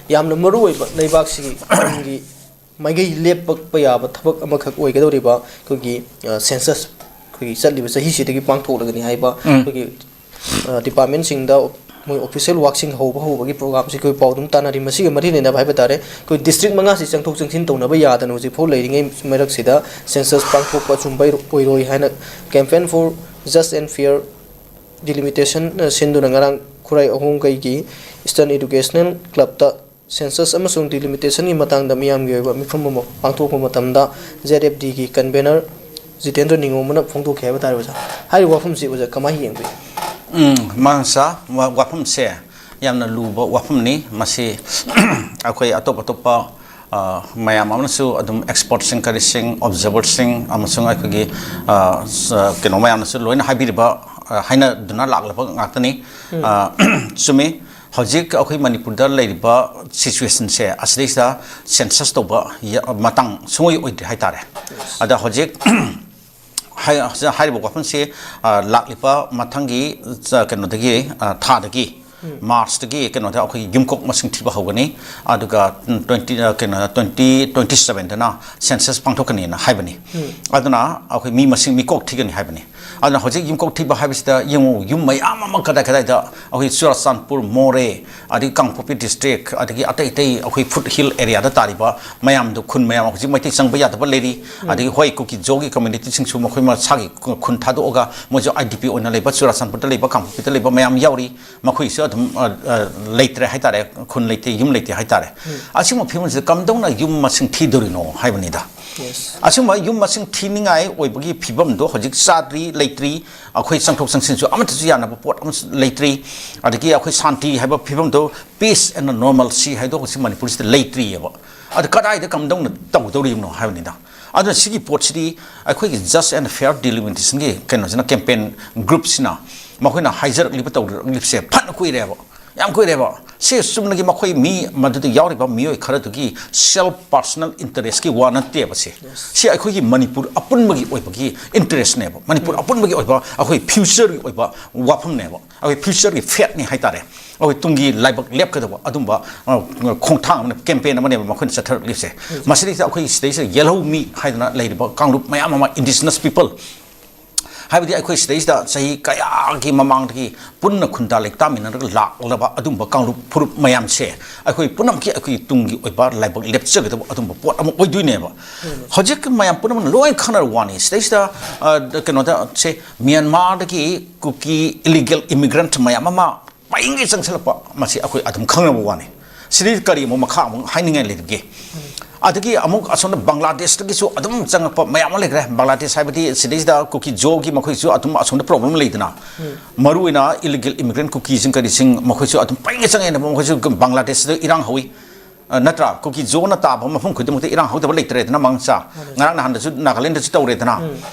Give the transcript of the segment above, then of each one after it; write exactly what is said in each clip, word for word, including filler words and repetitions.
ꯌꯥꯝꯅ ꯃꯔꯨ ꯑꯣꯏꯕ ꯂꯩꯕꯥꯛꯁꯤꯒꯤ ꯇꯨꯡꯒꯤ ꯃꯥꯏꯀꯩ ꯂꯦꯞꯄꯛꯄ ꯌꯥꯕ ꯊꯕꯛ ꯑꯃꯈꯛ ꯑꯣꯏꯒꯗꯧꯔꯤꯕ ꯑꯩꯈꯣꯏꯒꯤ, ꯑ, census ꯑꯩꯈꯣꯏꯒꯤ ꯆꯠꯂꯤꯕ ꯆꯍꯤꯁꯤꯗꯒꯤ ꯄꯥꯡꯊꯣꯛꯂꯒꯅꯤ ꯍꯥꯏꯕ ꯎꯝ꯫ ꯑꯩꯈꯣꯏꯒꯤ, ꯑ, departmentꯁꯤꯡꯗ ꯃꯣꯏ official workꯁꯤꯡ ꯍꯧꯕ ꯍꯧꯕꯒꯤ programꯁꯤ ꯑꯩꯈꯣꯏ ꯄꯥꯎ ꯑꯗꯨꯝ ꯇꯥꯅꯔꯤ꯫ ꯃꯁꯤꯒ ꯃꯔꯤ ꯂꯩꯅꯕ ꯍꯥꯏꯕ ꯇꯥꯔꯦ, ꯑꯩꯈꯣꯏ district ꯃꯉꯥꯁꯤ ꯆꯪꯊꯣꯛ ꯆꯪꯁꯤꯟ ꯇꯧꯅꯕ ꯌꯥꯗꯅ ꯍꯧꯖꯤꯛꯐꯥꯎ ꯂꯩꯔꯤꯉꯩ ꯃꯔꯛꯁꯤꯗ census ꯄꯥꯡꯊꯣꯛꯄ ꯑꯆꯨꯝꯕ ꯑꯣꯏꯔꯣꯏ ꯍꯥꯏꯅ Campaign for Just and Fair Delimitation, ꯑ, ꯁꯤꯟꯗꯨꯅ ꯉꯔꯥꯡ ꯈꯨꯔꯥꯏ ꯑꯍꯣꯡꯒꯩꯒꯤ Eastern Educational Clubꯇ census ꯑꯃꯁꯨꯡ delimitationꯒꯤ ꯃꯇꯥꯡꯗ ꯃꯤꯌꯥꯝꯒꯤ ꯑꯣꯏꯕ ꯃꯤꯐꯝ ꯑꯃ ꯄꯥꯡꯊꯣꯛꯄ ꯃꯇꯝꯗ Z F Dꯒꯤ convener ꯖꯤꯇꯦꯟꯗ꯭ꯔ ꯅꯤꯉꯣꯝꯕꯅ ꯐꯣꯡꯗꯣꯛꯈꯤ ꯍꯥꯏꯕ ꯇꯥꯔꯦ ꯑꯣꯖꯥ꯫ ꯍꯥꯏꯔꯤꯕ ꯋꯥꯐꯝꯁꯤ ꯑꯣꯖꯥ ꯀꯃꯥꯏꯅ ꯌꯦꯡꯕꯤ? ꯎꯝ, ꯃꯥꯡꯁꯥ, ꯋꯥ-, ꯋꯥꯐꯝꯁꯦ ꯌꯥꯝꯅ ꯂꯨꯕ ꯋꯥꯐꯝꯅꯤ꯫ ꯃꯁꯤ ꯑꯩꯈꯣꯏ ꯑꯇꯣꯞ ꯑꯇꯣꯞꯄ, ꯑ, ꯃꯌꯥꯝ ꯑꯃꯅꯁꯨ ꯑꯗꯨꯝ expertꯁꯤꯡ, ꯀꯔꯤꯁꯤꯡ, observerꯁꯤꯡ ꯑꯃꯁꯨꯡ ꯑꯩꯈꯣꯏꯒꯤ, ꯑ, ꯁ-, ꯀꯩꯅꯣ ꯃꯌꯥꯝꯅꯁꯨ ꯂꯣꯏꯅ ꯍꯥꯏꯕꯤꯔꯤꯕ, ꯑ, ꯍꯥꯏꯅꯗꯨꯅ ꯂꯥꯛꯂꯕ ꯉꯥꯛꯇꯅꯤ꯫ ꯑ, ꯆꯨꯝꯃꯤ, ꯍꯧꯖꯤꯛ ꯑꯩꯈꯣꯏ ꯃꯅꯤꯄꯨꯔꯗ ꯂꯩꯔꯤꯕ situationꯁꯦ ꯑꯁꯤꯗꯩꯁꯤꯗ census ꯇꯧꯕ ꯌ-, ꯃꯇꯥꯡ ꯁꯨꯡꯑꯣꯏ ꯑꯣꯏꯗ꯭ꯔꯤ ꯍꯥꯏꯇꯥꯔꯦ꯫ ꯑꯗ ꯍꯧꯖꯤꯛ ꯍꯥꯏ-, ꯍꯥꯏꯔꯤꯕ ꯋꯥꯐꯝꯁꯤ, ꯑ, ꯂꯥꯛꯂꯤꯕ ꯃꯊꯪꯒꯤ ꯆ-, ꯀꯩꯅꯣꯗꯒꯤ, ꯑ, ꯊꯥꯗꯒꯤ, Marchꯇꯒꯤ ꯀꯩꯅꯣꯗ ꯑꯩꯈꯣꯏꯒꯤ ꯌꯨꯝꯀꯣꯛ ꯃꯁꯤꯡ ꯊꯤꯕ ꯍꯧꯒꯅꯤ꯫ ꯑꯗꯨꯒ, ꯎꯝ, twenty, ꯑ, ꯀꯩꯅꯣ, twenty twenty sevenꯗꯅ census ꯄꯥꯡꯊꯣꯛꯀꯅꯤꯅ ꯍꯥꯏꯕꯅꯤ꯫ ꯑꯗꯨꯅ ꯑꯩꯈꯣꯏ ꯃꯤ ꯃꯁꯤꯡ, ꯃꯤꯀꯣꯛ ꯊꯤꯒꯅꯤ ꯍꯥꯏꯕꯅꯤ꯫ ꯑꯗꯨꯅ ꯍꯧꯖꯤꯛ ꯌꯨꯝꯀꯣꯛ ꯊꯤꯕ ꯍꯥꯏꯕꯁꯤꯗ ꯌꯦꯡꯉꯨ, ꯌꯨꯝ ꯃꯌꯥꯝ ꯑꯃ ꯀꯗꯥꯏ ꯀꯗꯥꯏꯗ ꯑꯩꯈꯣꯏ ꯆꯨꯔꯥꯆꯥꯟꯄꯨꯔ, ꯃꯣꯔꯦ, ꯑꯗꯒꯤ ꯀꯥꯡꯄꯣꯛꯄꯤ district, ꯑꯗꯒꯤ ꯑꯇꯩ ꯑꯇꯩ ꯑꯩꯈꯣꯏ foothill areaꯗ ꯇꯥꯔꯤꯕ ꯃꯌꯥꯝꯗꯣ, ꯈꯨꯟ ꯃꯌꯥꯝ ꯍꯧꯖꯤꯛ ꯃꯩꯇꯩ ꯆꯪꯕ ꯌꯥꯗꯕ ꯂꯩꯔꯤ꯫ ꯑꯗꯒꯤ ꯍꯣꯏ, ꯀꯨꯀꯤ ꯖꯣꯒꯤ communityꯁꯤꯡꯁꯨ ꯃꯈꯣꯏ ꯃꯁꯥꯒꯤ ꯈꯨ-, ꯈꯨꯟ ꯊꯥꯗꯣꯛꯑꯒ ꯃꯣꯏꯁꯨ I D P ꯑꯣꯏꯅ ꯂꯩꯕ, ꯆꯨꯔꯥꯆꯥꯟꯄꯨꯔꯗ ꯂꯩꯕ, ꯀꯥꯡꯄꯣꯛꯄꯤꯗ ꯂꯩꯕ ꯃꯌꯥꯝ ꯌꯥꯎꯔꯤ꯫ ꯃꯈꯣꯏꯁꯨ ꯑꯗꯨꯝ, ꯑ, ꯑ, ꯂꯩꯇ꯭ꯔꯦ ꯍꯥꯏꯇꯥꯔꯦ, ꯈꯨꯟ ꯂꯩꯇꯦ, ꯌꯨꯝ ꯂꯩꯇꯦ ꯍꯥꯏꯇꯥꯔꯦ꯫ ꯑꯁꯤꯒꯨꯝꯕ ꯐꯤꯕꯝꯁꯤꯗ ꯀꯝꯗꯧꯅ ꯌꯨꯝ ꯃꯁꯤꯡ ꯊꯤꯗꯣꯔꯤꯅꯣ ꯍꯥꯏꯕꯅꯤꯗ꯫ ꯑꯁꯤꯒꯨꯝꯕ ꯌꯨꯝ ꯃꯁꯤꯡ ꯊꯤꯅꯤꯡꯉꯥꯏ ꯑꯣꯏꯕꯒꯤ ꯐꯤꯕꯝꯗꯣ ꯍꯧꯖꯤꯛ ꯆꯥꯗ꯭ꯔꯤ, ꯂꯩꯇ꯭ꯔꯤ꯫ ꯑꯩꯈꯣꯏ ꯆꯪꯊꯣꯛ ꯆꯪꯁꯤꯟꯁꯨ ꯑꯃꯠꯇꯁꯨ ꯌꯥꯅꯕ ꯄꯣꯠ ꯑꯃꯁꯨ ꯂꯩꯇ꯭ꯔꯤ꯫ ꯑꯗꯒꯤ ꯑꯩꯈꯣꯏ ꯁꯥꯟꯇꯤ ꯍꯥꯏꯕ ꯐꯤꯕꯝꯗꯣ, peace and normalcy ꯍꯥꯏꯗꯣ ꯍꯧꯖꯤꯛ ꯃꯅꯤꯄꯨꯔꯁꯤꯗ ꯂꯩꯇ꯭ꯔꯤꯑꯕ꯫ ꯑꯗꯨ ꯀꯗꯥꯏꯗ ꯀꯝꯗꯧꯅ ꯇꯧꯒꯗꯧꯔꯤꯕꯅꯣ ꯍꯥꯏꯕꯅꯤꯗ꯫ ꯑꯗꯨꯅ ꯁꯤꯒꯤ ꯄꯣꯠꯁꯤꯗꯤ ꯑꯩꯈꯣꯏꯒꯤ Just and Fair Delimitationꯒꯤ ꯀꯩꯅꯣꯁꯤꯅ, campaign groupꯁꯤꯅ ꯃꯈꯣꯏꯅ ꯍꯥꯏꯖꯔꯛꯂꯤꯕ, ꯇꯧꯔꯛꯂꯤꯕꯁꯦ ꯐꯅ ꯀꯨꯏꯔꯦꯕ, ꯌꯥꯝ ꯀꯨꯏꯔꯦꯕ꯫ ꯁꯤ ꯆꯨꯝꯅꯒꯤ ꯃꯈꯣꯏ ꯃꯤ ꯃꯗꯨꯗ ꯌꯥꯎꯔꯤꯕ ꯃꯤꯑꯣꯏ ꯈꯔꯗꯨꯒꯤ self personal interest ꯀꯤ ꯋꯥ ꯅꯠꯇꯦꯕ꯫ ꯁꯤ ꯁꯤ ꯑꯩꯈꯣꯏꯒꯤ ꯃꯅꯤꯄꯨꯔ ꯑꯄꯨꯟꯕꯒꯤ ꯑꯣꯏꯕꯒꯤ interest ꯅꯦꯕ꯫ ꯃꯅꯤꯄꯨꯔ ꯑꯄꯨꯟꯕꯒꯤ ꯑꯣꯏꯕ ꯑꯩꯈꯣꯏ future ꯒꯤ ꯑꯣꯏꯕ ꯋꯥꯐꯝꯅꯦꯕ꯫ ꯑꯩꯈꯣꯏ future ꯒꯤ fate ꯅꯤ ꯍꯥꯏꯇꯥꯔꯦ꯫ ꯑꯩꯈꯣꯏ ꯇꯨꯡꯒꯤ ꯂꯥꯏꯕꯛ ꯂꯦꯞꯀꯗꯕ ꯑꯗꯨꯝꯕ, ꯑ, ꯈꯣꯡꯊꯥꯡ ꯑꯃꯅꯦꯕ, campaign ꯑꯃꯅꯦꯕ ꯃꯈꯣꯏꯅ ꯆꯠꯊꯔꯛꯂꯤꯕꯁꯦ꯫ ꯃꯁꯤꯗꯩꯁꯤꯗ ꯑꯩꯈꯣꯏ ꯁꯤꯗꯩꯁꯤꯗ ꯌꯦꯜꯍꯧꯃꯤ ꯍꯥꯏꯗꯅ ꯂꯩꯔꯤꯕ ꯀꯥꯡꯂꯨꯞ ꯃꯌꯥꯝ ꯑꯃ, indigenous people, ꯍꯥꯏꯕꯗꯤ ꯑꯩꯈꯣꯏ ꯁꯤꯗꯩꯁꯤꯗ ꯆꯍꯤ ꯀꯌꯥꯒꯤ ꯃꯃꯥꯡꯗꯒꯤ ꯄꯨꯟꯅ ꯈꯨꯟꯗꯥ ꯂꯩꯇꯥꯃꯤꯟꯅꯔꯒ ꯂꯥꯛꯂꯕ ꯑꯗꯨꯝꯕ ꯀꯥꯡꯂꯨꯞ ꯐꯨꯔꯨꯞ ꯃꯌꯥꯝꯁꯦ ꯑꯩꯈꯣꯏ ꯄꯨꯝꯅꯃꯛꯀꯤ ꯑꯩꯈꯣꯏꯒꯤ ꯇꯨꯡꯒꯤ ꯑꯣꯏꯕ ꯂꯥꯏꯕꯛ ꯂꯦꯞꯆꯒꯗꯕ ꯑꯗꯨꯝꯕ ꯄꯣꯠ ꯑꯃ ꯑꯣꯏꯗꯣꯏꯅꯦꯕ꯫ ꯍꯧꯖꯤꯛ ꯃꯌꯥꯝ ꯄꯨꯝꯅꯃꯛꯅ ꯂꯣꯏ ꯈꯪꯅꯔꯕ ꯋꯥꯅꯤ꯫ ꯁꯤꯗꯩꯁꯤꯗ, ꯑ, ꯀꯩꯅꯣꯗ ꯁꯦ, ꯃ꯭ꯌꯥꯟꯃꯥꯔꯗꯒꯤ ꯀꯨꯀꯤ illegal immigrant ꯃꯌꯥꯝ ꯑꯃ ꯄꯩꯉꯩ ꯆꯪꯁꯤꯜꯂꯛꯄ, ꯃꯁꯤ ꯑꯩꯈꯣꯏ ꯑꯗꯨꯝ ꯈꯪꯅꯕ ꯋꯥꯅꯤ꯫ ꯁꯤꯗꯤ ꯀꯔꯤ ꯑꯃꯨꯛ ꯃꯈꯥ ꯑꯃꯨꯛ ꯍꯥꯏꯅꯤꯡꯉꯥꯏ ꯂꯩꯔꯤꯒꯦ? ꯑꯗꯒꯤ ꯑꯃꯨꯛ ꯑꯁꯣꯝꯗ ꯕꯪꯒ꯭ꯂꯥꯗꯦꯁꯇꯒꯤꯁꯨ ꯑꯗꯨꯝ ꯆꯪꯉꯛꯄ ꯃꯌꯥꯝ ꯑꯃ ꯂꯩꯈ꯭ꯔꯦ꯫ ꯕꯪꯒ꯭ꯂꯥꯗꯦꯁ ꯍꯥꯏꯕꯗꯤ ꯁꯤꯗꯩꯁꯤꯗ ꯀꯨꯀꯤ ꯖꯣꯒꯤ ꯃꯈꯣꯏꯁꯨ ꯑꯗꯨꯝ ꯑꯁꯣꯝꯗ problem ꯂꯩꯗꯅ, ꯃꯔꯨꯑꯣꯏꯅ illegal immigrant ꯀꯨꯀꯤꯁꯤꯡ ꯀꯔꯤꯁꯤꯡ ꯃꯈꯣꯏꯁꯨ ꯑꯗꯨꯝ ꯄꯩꯉꯩ ꯆꯪꯉꯛꯑꯦꯅ ꯃꯈꯣꯏꯁꯨ ꯕꯪꯒ꯭ꯂꯥꯗꯦꯁꯇ ꯏꯔꯥꯡ ꯍꯧꯏ꯫ ꯑ, ꯅꯠꯇ꯭ꯔꯥ? ꯀꯨꯀꯤ ꯖꯣꯅ ꯇꯥꯕ ꯃꯐꯝ ꯈꯨꯗꯤꯡꯃꯛꯇ ꯏꯔꯥꯡ ꯍꯧꯗꯕ ꯂꯩꯇ꯭ꯔꯦꯗꯅ, ꯃꯉꯥꯡꯆꯥ꯫ ꯉꯔꯥꯡ ꯅꯍꯥꯟꯗꯁꯨ ꯅꯥꯒꯥꯂꯦꯟꯗꯁꯨ ꯇꯧꯔꯦꯗꯅ꯫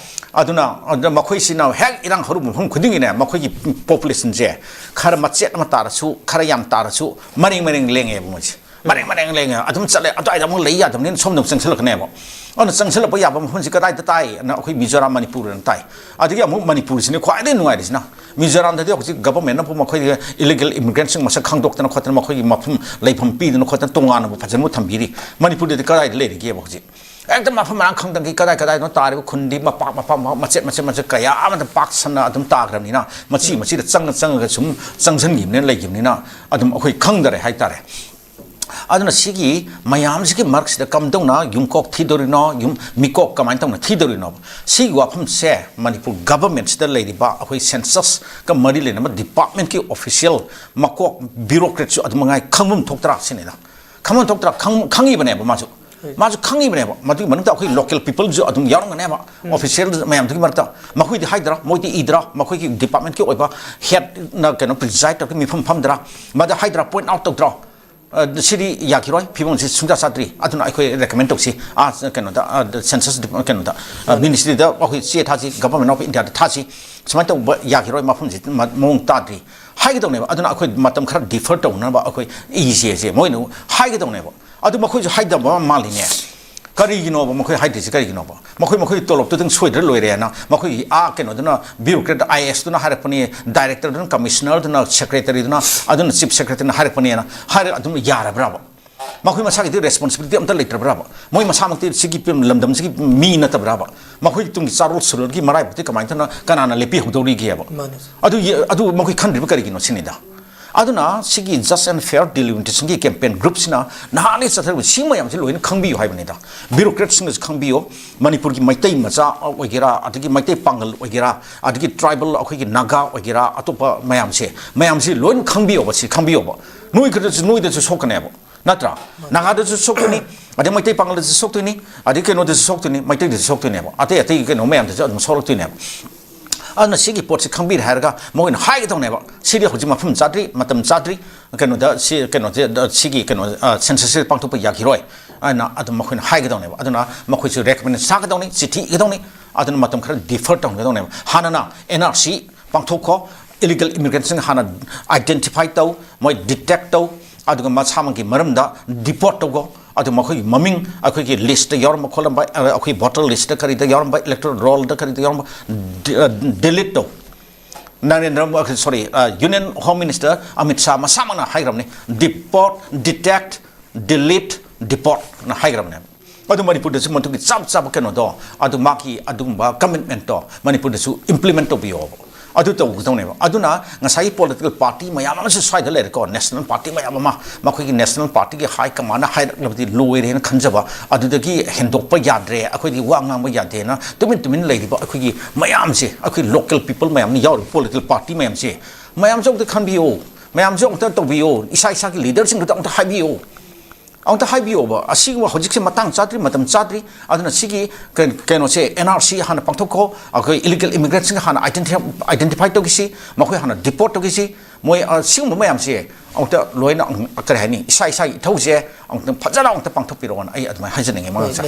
ꯑꯗꯨꯅ, ꯑꯗꯨꯅ ꯃꯈꯣꯏꯁꯤꯅ ꯍꯦꯛ ꯏꯔꯥꯡ ꯍꯧꯔꯨꯕ ꯃꯐꯝ ꯈꯨꯗꯤꯡꯒꯤꯅꯦ, ꯃꯈꯣꯏꯒꯤ population ꯁꯦ ꯈꯔ ꯃꯆꯦꯠ ꯑꯃ ꯇꯥꯔꯁꯨ, ꯈꯔ ꯌꯥꯝ ꯇꯥꯔꯁꯨ, ꯃꯔꯦꯡ ꯃꯔꯦꯡ ꯂꯦꯡꯉꯦꯕ ꯃꯣꯏꯁꯦ꯫ ꯃꯔꯦꯡ ꯃꯔꯦꯡ ꯂꯦꯡꯉꯦ꯫ ꯑꯗꯨꯝ ꯆꯠꯂꯦ꯫ ꯑꯗꯨꯋꯥꯏꯗ ꯑꯃꯨꯛ ꯂꯩ ꯌꯥꯗꯕꯅꯤꯅ ꯁꯣꯝꯗ ꯑꯃꯨꯛ ꯆꯪꯁꯤꯜꯂꯛꯀꯅꯦꯕ꯫ ꯑꯗꯨꯅ ꯆꯪꯁꯤꯜꯂꯛꯄ ꯌꯥꯕ ꯃꯐꯝꯁꯤ ꯀꯗꯥꯏꯗ ꯇꯥꯏ? ꯑꯅ ꯑꯩꯈꯣꯏ ꯃꯤꯖꯣꯔꯥꯝ, ꯃꯅꯤꯄꯨꯔꯗꯅ ꯇꯥꯏ꯫ ꯑꯗꯒꯤ ꯑꯃꯨꯛ ꯃꯅꯤꯄꯨꯔꯁꯤꯅ ꯈ꯭ꯋꯥꯏꯗꯒꯤ ꯅꯨꯡꯉꯥꯏꯔꯤꯁꯤꯅ, ꯃꯤꯖꯣꯔꯥꯝꯗꯗꯤ ꯍꯧꯖꯤꯛ government ꯅꯕꯨ ꯃꯈꯣꯏꯒꯤ illegal immigrant ꯁꯤꯡ ꯃꯁꯛ ꯈꯪꯗꯣꯛꯇꯅ ꯈꯣꯠꯇꯅ ꯃꯈꯣꯏꯒꯤ ꯃꯐꯝ ꯂꯩꯐꯝ ꯄꯤꯗꯅ ꯈꯣꯠꯇꯅ ꯇꯣꯉꯥꯟꯅꯕꯨ ꯐꯖꯅꯕꯨ ꯊꯝꯕꯤꯔꯤ꯫ ꯃꯅꯤꯄꯨꯔꯗꯗꯤ ꯀꯗꯥꯏꯗ ꯂꯩꯔꯤꯒꯦꯕ ꯍꯧꯖꯤꯛ? ꯍꯦꯛꯇ ꯃꯐꯝ ꯃꯔꯥꯡ ꯈꯪꯗꯪꯒꯤ ꯀꯗꯥꯏ ꯀꯗꯥꯏꯗꯅꯣ ꯇꯥꯔꯤꯕ ꯈꯨꯟꯗꯤ ꯃꯄꯥꯛ ꯃꯄꯥꯛ ꯃꯄꯥꯛ ꯃꯆꯦꯠ ꯃꯆꯦꯠ ꯃꯆꯦꯠ ꯀꯌꯥ ꯑꯃꯗ ꯄꯥꯛ ꯁꯟꯅ ꯑꯗꯨꯝ ꯇꯥꯈ꯭ꯔꯕꯅꯤꯅ, ꯃꯆꯤ ꯃꯆꯤꯗ ꯆꯪꯉ ꯆꯪꯉꯒ ꯁꯨꯝ ꯆꯪꯁꯤꯟꯈꯤꯕꯅꯤꯅ ꯂꯩꯈꯤꯕꯅꯤꯅ ꯑꯗꯨꯝ ꯑꯩꯈꯣꯏ ꯈꯪꯗꯔꯦ ꯍꯥꯏꯇꯥꯔꯦ꯫ ꯑꯗꯨꯅ ꯁꯤꯒꯤ ꯃꯌꯥꯝꯁꯤꯒꯤ ꯃꯔꯛꯁꯤꯗ ꯀꯝꯗꯧꯅ ꯌꯨꯝꯀꯣꯛ ꯊꯤꯗꯣꯔꯤꯅꯣ, ꯌꯨꯝ ꯃꯤꯀꯣꯛ ꯀꯃꯥꯏꯅ ꯇꯧꯅ ꯊꯤꯗꯣꯔꯤꯅꯣ? ꯁꯤꯒꯤ ꯋꯥꯐꯝꯁꯦ ꯃꯅꯤꯄꯨꯔ government ꯁꯤꯗ ꯂꯩꯔꯤꯕ ꯑꯩꯈꯣꯏ census ꯀ ꯃꯔꯤ ꯂꯩꯅꯕ department ꯀꯤ official ꯃꯀꯣꯛ bureaucrat ꯁꯨ ꯑꯗꯨ ꯃꯉꯥꯏ ꯈꯪꯐꯝ ꯊꯣꯛꯇ꯭ꯔꯥ ꯁꯤꯅꯤꯗ꯫ ꯈꯪꯐꯝ ꯊꯣꯛꯇ꯭ꯔꯥ? ꯈꯪ-, ꯈꯪꯉꯤꯕꯅꯦꯕ ꯃꯥꯁꯨ꯫ ꯃꯥꯁꯨ ꯈꯪꯉꯤꯕꯅꯦꯕ꯫ ꯃꯗꯨꯒꯤ ꯃꯅꯨꯡꯗ ꯑꯩꯈꯣꯏ local people ꯁꯨ ꯑꯗꯨꯝ ꯌꯥꯎꯔꯝꯒꯅꯦꯕ꯫ Official ꯃꯌꯥꯝꯗꯨꯒꯤ ꯃꯔꯛꯇ ꯃꯈꯣꯏꯗꯤ ꯍꯥꯏꯗ꯭ꯔꯥ, ꯃꯣꯏꯗꯤ ꯏꯗ꯭ꯔꯥ, ꯃꯈꯣꯏꯒꯤ department ꯀꯤ ꯑꯣꯏꯕ head ꯅ ꯀꯩꯅꯣ preside ꯇꯧꯔꯒ ꯃꯤꯐꯝ ꯐꯝꯗ꯭ꯔꯥ, ꯃꯗ ꯍꯥꯏꯗ꯭ꯔꯥ, point out ꯇꯧꯗ꯭ꯔꯣ? ꯑ, ꯁꯤꯗꯤ ꯌꯥꯈꯤꯔꯣꯏ, ꯐꯤꯕꯝꯁꯤ ꯁꯨꯡꯆꯥ ꯆꯥꯗ꯭ꯔꯤ, ꯑꯗꯨꯅ ꯑꯩꯈꯣꯏ ꯔꯤꯀꯃꯦꯟ ꯇꯧꯁꯤ, ꯑꯥ, ꯀꯩꯅꯣꯗ, ꯑ, ꯁꯦꯟꯁꯁ ꯗꯤꯄ-, ꯀꯩꯅꯣꯗ, ꯑ, ꯃꯤꯅꯤꯁꯇ꯭ꯔꯤꯗ ꯑꯩꯈꯣꯏ ꯆꯦ ꯊꯥꯁꯤ, Government of Indiaꯗ ꯊꯥꯁꯤ, ꯁꯨꯃꯥꯏꯅ ꯇꯧꯕ ꯌꯥꯈꯤꯔꯣꯏ, ꯃꯐꯝꯁꯤ ꯃ-, ꯃꯑꯣꯡ ꯇꯥꯗ꯭ꯔꯤ ꯍꯥꯏꯒꯗꯧꯅꯦꯕ꯫ ꯑꯗꯨꯅ ꯑꯩꯈꯣꯏ ꯃꯇꯝ ꯈꯔ ꯗꯤꯐꯔ ꯇꯧꯅꯕ ꯑꯩꯈꯣꯏ ꯏꯁꯦꯁꯦ ꯃꯣꯏꯅ ꯍꯥꯏꯒꯗꯧꯅꯦꯕ꯫ ꯑꯗꯨ ꯃꯈꯣꯏꯁꯨ ꯍꯥꯏꯗꯕ ꯃꯥꯜꯂꯤꯅꯦ꯫ ꯀꯔꯤꯒꯤꯅꯣꯕ ꯃꯈꯣꯏ ꯍꯥꯏꯗ꯭ꯔꯤꯁꯦ? ꯀꯔꯤꯒꯤꯅꯣꯕ? ꯃꯈꯣꯏ, ꯃꯈꯣꯏꯒꯤ ꯇꯣꯂꯣꯞꯇꯨꯗꯪ ꯁꯣꯏꯗ꯭ꯔ ꯂꯣꯏꯔꯦꯅ ꯃꯈꯣꯏꯒꯤ, ꯑꯥ, ꯀꯩꯅꯣꯗꯨꯅ, bureaucrat, IASꯗꯨꯅ ꯍꯥꯏꯔꯛꯄꯅꯤ, directorꯗꯨꯅ, commissionerꯗꯨꯅ, secretaryꯗꯨꯅ, ꯑꯗꯨꯅ chief secretaryꯅ ꯍꯥꯏꯔꯛꯄꯅꯦꯅ ꯍꯥꯏꯔꯒ ꯑꯗꯨꯝ ꯌꯥꯔꯕ꯭ꯔꯕ? ꯃꯈꯣꯏ ꯃꯁꯥꯒꯤꯗꯤ responsibility ꯑꯝꯇ ꯂꯩꯇ꯭ꯔꯕ꯭ꯔꯕ? ꯃꯣꯏ ꯃꯁꯥꯃꯛꯇꯤ ꯁꯤꯒꯤ ꯂꯝꯗꯝꯁꯤꯒꯤ ꯃꯤ ꯅꯠꯇꯕ꯭ꯔꯕ? ꯃꯈꯣꯏꯒꯤ ꯇꯨꯡꯒꯤ ꯆꯥꯔꯣꯜ ꯁꯨꯔꯣꯜꯒꯤ ꯃꯔꯥꯏꯕꯛꯇꯤ ꯀꯃꯥꯏꯅ ꯇꯧꯅ, ꯀꯅꯥꯅ ꯂꯦꯞꯄꯤꯍꯧꯗꯧꯔꯤꯒꯦꯕ? ꯃꯥꯅꯦ꯫ ꯑꯗꯨ ꯌꯦ-, ꯑꯗꯨ ꯃꯈꯣꯏ ꯈꯟꯗ꯭ꯔꯤꯕ ꯀꯔꯤꯒꯤꯅꯣ ꯁꯤꯅꯤꯗ꯫ ꯑꯗꯨꯅ ꯁꯤꯒꯤ Just and Fair Delimitation campaignꯒꯤ groupꯁꯤꯅ ꯅꯍꯥꯟꯗꯒꯤ ꯆꯠꯊꯔꯤꯕ ꯁꯤ ꯃꯌꯥꯝꯁꯤ ꯂꯣꯏꯅ ꯈꯪꯕꯤꯌꯨ ꯍꯥꯏꯕꯅꯤꯗ꯫ Bureaucratꯁꯤꯡꯅꯁꯨ ꯈꯪꯕꯤꯌꯨ, ꯃꯅꯤꯄꯨꯔꯒꯤ ꯃꯩꯇꯩ ꯃꯆꯥ ꯑꯣꯏꯒꯦꯔꯥ, ꯑꯗꯒꯤ ꯃꯩꯇꯩ ꯄꯥꯉꯜ ꯑꯣꯏꯒꯦꯔꯥ, ꯑꯗꯒꯤ tribal ꯑꯩꯈꯣꯏꯒꯤ ꯅꯥꯒꯥ ꯑꯣꯏꯒꯦꯔꯥ, ꯑꯇꯣꯞꯄ ꯃꯌꯥꯝꯁꯦ, ꯃꯌꯥꯝꯁꯤ ꯂꯣꯏꯅ ꯈꯪꯕꯤꯌꯣꯕ, ꯁꯤ ꯈꯪꯕꯤꯌꯣꯕ꯫ ꯅꯣꯏ ꯈꯛꯇꯁꯨ, ꯅꯣꯏꯗꯁꯨ ꯁꯣꯛꯀꯅꯦꯕ, ꯅꯠꯇ꯭ꯔꯥ? ꯅꯥꯒꯥꯗꯁꯨ ꯁꯣꯛꯇꯣꯏꯅꯤ, ꯑꯗꯩ ꯃꯩꯇꯩ ꯄꯥꯉꯜꯗꯁꯨ ꯁꯣꯛꯇꯣꯏꯅꯤ, ꯑꯗꯩ ꯀꯩꯅꯣꯗꯁꯨ ꯁꯣꯛꯇꯣꯏꯅꯤ, ꯃꯩꯇꯩꯗꯁꯨ ꯁꯣꯛꯇꯣꯏꯅꯦꯕ, ꯑꯇꯩ ꯑꯇꯩ ꯀꯩꯅꯣ ꯃꯌꯥꯝꯗꯁꯨ ꯑꯗꯨꯝ ꯁꯣꯛꯂꯛꯇꯣꯏꯅꯦꯕ꯫ ꯑꯗꯨꯅ ꯁꯤꯒꯤ ꯄꯣꯠꯁꯤ ꯈꯪꯕꯤꯔꯦ ꯍꯥꯏꯔꯒ ꯃꯈꯣꯏꯅ ꯍꯥꯏꯒꯗꯧꯅꯦꯕ, "ꯁꯤꯗꯤ ꯍꯧꯖꯤꯛ ꯃꯐꯝ ꯆꯥꯗ꯭ꯔꯤ, ꯃꯇꯝ ꯆꯥꯗ꯭ꯔꯤ, ꯀꯩꯅꯣꯗ ꯁꯤ, ꯀꯩꯅꯣꯁꯦ, ꯁꯤꯒꯤ ꯀꯩꯅꯣ, ꯑ, censusꯁꯦ ꯄꯥꯡꯊꯣꯛꯄ ꯌꯥꯈꯤꯔꯣꯏ" ꯍꯥꯏꯅ ꯑꯗꯨꯝ ꯃꯈꯣꯏꯅ ꯍꯥꯏꯒꯗꯧꯅꯦꯕ꯫ ꯑꯗꯨꯅ ꯃꯈꯣꯏꯁꯨ recommend ꯁꯥꯒꯗꯧꯅꯤ, ꯆꯤꯊꯤ ꯏꯒꯗꯧꯅꯤ, ꯑꯗꯨꯅ ꯃꯇꯝ ꯈꯔ defer ꯇꯧꯅꯒꯗꯧꯅꯦꯕ꯫ ꯍꯥꯟꯅꯅ NRC ꯄꯥꯡꯊꯣꯛꯈꯣ, illegal immigrantꯁꯤꯡ ꯍꯥꯟꯅ identify ꯇꯧ, ꯃꯣꯏ detect ꯇꯧ, ꯑꯗꯨꯒ ꯃꯁꯥꯃꯛꯀꯤ ꯃꯔꯝꯗ deport ꯇꯧꯈꯣ꯫ ꯑꯗꯨ ꯃꯈꯣꯏꯒꯤ ꯃꯃꯤꯡ ꯑꯩꯈꯣꯏꯒꯤ listꯇ ꯌꯥꯎꯔꯝꯕ ꯈꯣꯠꯂꯝꯕ, ꯑ, ꯑꯩꯈꯣꯏ voter listꯇ ꯀꯔꯤꯗ ꯌꯥꯎꯔꯝꯕ, electoral rollꯗ ꯀꯔꯤꯗ ꯌꯥꯎꯔꯝꯕ, ꯗꯤ-, ꯑ, delete ꯇꯧ꯫ ꯅꯔꯦꯟꯗ꯭ꯔ ꯃꯣ-, sorry, ꯑ, Union Home Minister Amit Shah ꯃꯁꯥꯃꯛꯅ ꯍꯥꯏꯈ꯭ꯔꯕꯅꯤ, "Deport, detect, delete, deportꯅ" ꯍꯥꯏꯈ꯭ꯔꯕꯅꯦꯕ꯫ ꯑꯗꯨ ꯃꯅꯤꯄꯨꯔꯗꯁꯨ ꯃꯗꯨꯒꯤ ꯆꯞ ꯆꯥꯕ ꯀꯩꯅꯣꯗꯣ, ꯑꯗꯨ ꯃꯥꯒꯤ ꯑꯗꯨꯒꯨꯝꯕ commitmentꯇꯣ ꯃꯅꯤꯄꯨꯔꯗꯁꯨ implement ꯇꯧꯕꯤꯌꯣꯕ꯫ ꯑꯗꯨ ꯇꯧꯒꯗꯧꯅꯦꯕ꯫ ꯑꯗꯨꯅ ꯉꯁꯥꯏꯒꯤ political party ꯃꯌꯥꯝ ꯑꯃꯁꯨ ꯁ꯭ꯋꯥꯏꯗ ꯂꯩꯔꯦꯀꯣ, national party ꯃꯌꯥꯝ ꯑꯃ, ꯃꯈꯣꯏꯒꯤ national partyꯒꯤ high commandꯅ ꯍꯥꯏꯔꯛꯂꯕꯗꯤ ꯂꯣꯏꯔꯦꯅ ꯈꯟꯖꯕ, ꯑꯗꯨꯗꯒꯤ ꯍꯦꯟꯗꯣꯛꯄ ꯌꯥꯗ꯭ꯔꯦ, ꯑꯩꯈꯣꯏꯗꯤ ꯋꯥ ꯉꯥꯡꯕ ꯌꯥꯗꯦꯅ ꯇꯨꯃꯤꯟ ꯇꯨꯃꯤꯟ ꯂꯩꯔꯤꯕ ꯑꯩꯈꯣꯏꯒꯤ ꯃꯌꯥꯝꯁꯦ, ꯑꯩꯈꯣꯏ local people ꯃꯌꯥꯝꯅ ꯌꯥꯎꯔꯤꯕ political party ꯃꯌꯥꯝꯁꯦ, ꯃꯌꯥꯝꯁꯨ ꯑꯝꯇ ꯈꯟꯕꯤꯌꯨ, ꯃꯌꯥꯝꯁꯨ ꯑꯝꯇ ꯇꯧꯕꯤꯌꯨ, ꯏꯁꯥ ꯏꯁꯥꯒꯤ leaderꯁꯤꯡꯗꯨꯗ ꯑꯝꯇ ꯍꯥꯏꯕꯤꯌꯨ꯫ ꯑꯃꯨꯛꯇ ꯍꯥꯏꯕꯤꯌꯣꯕ, ꯑꯁꯤꯒꯨꯝꯕ ꯍꯧꯖꯤꯛꯁꯦ ꯃꯇꯥꯡ ꯆꯥꯗ꯭ꯔꯤ, ꯃꯇꯝ ꯆꯥꯗ꯭ꯔꯤ꯫ ꯑꯗꯨꯅ ꯁꯤꯒꯤ ꯀꯩ-, ꯀꯩꯅꯣꯁꯦ, ꯑꯦꯟ ꯑꯥꯔ ꯁꯤ ꯍꯥꯟꯅ ꯄꯥꯡꯊꯣꯛꯈꯣ, ꯑꯩꯈꯣꯏ ꯏꯂꯤꯒꯦꯜ ꯏꯃꯤꯒ꯭ꯔꯦꯟꯁꯤꯡꯒ ꯍꯥꯟꯅ ꯑꯥꯏꯗꯦꯟꯇꯤꯐꯥꯏ ꯇꯧꯈꯤꯁꯤ, ꯃꯈꯣꯏ ꯍꯥꯟꯅ ꯗꯤꯄꯣꯔꯠ ꯇꯧꯈꯤꯁꯤ꯫ ꯃꯣꯏ, ꯑ, ꯁꯤꯒꯨꯝꯕ ꯃꯌꯥꯝꯁꯦ ꯑꯃꯨꯛꯇ ꯂꯣꯏꯅ, ꯑꯃꯨꯛ, ꯀꯔꯤ ꯍꯥꯏꯅꯤ, ꯏꯁꯥ ꯏꯁꯥꯒꯤ ꯏꯊꯧꯁꯦ ꯑꯃꯨꯛꯇ ꯐꯖꯅ ꯑꯃꯨꯛꯇ ꯄꯥꯡꯊꯣꯛꯄꯤꯔꯛꯑꯣꯅ ꯑꯩ ꯑꯗꯨꯃꯥꯏꯅ ꯍꯥꯏꯖꯅꯤꯡꯉꯤ꯫ ꯃꯉꯥꯡꯁꯦ꯫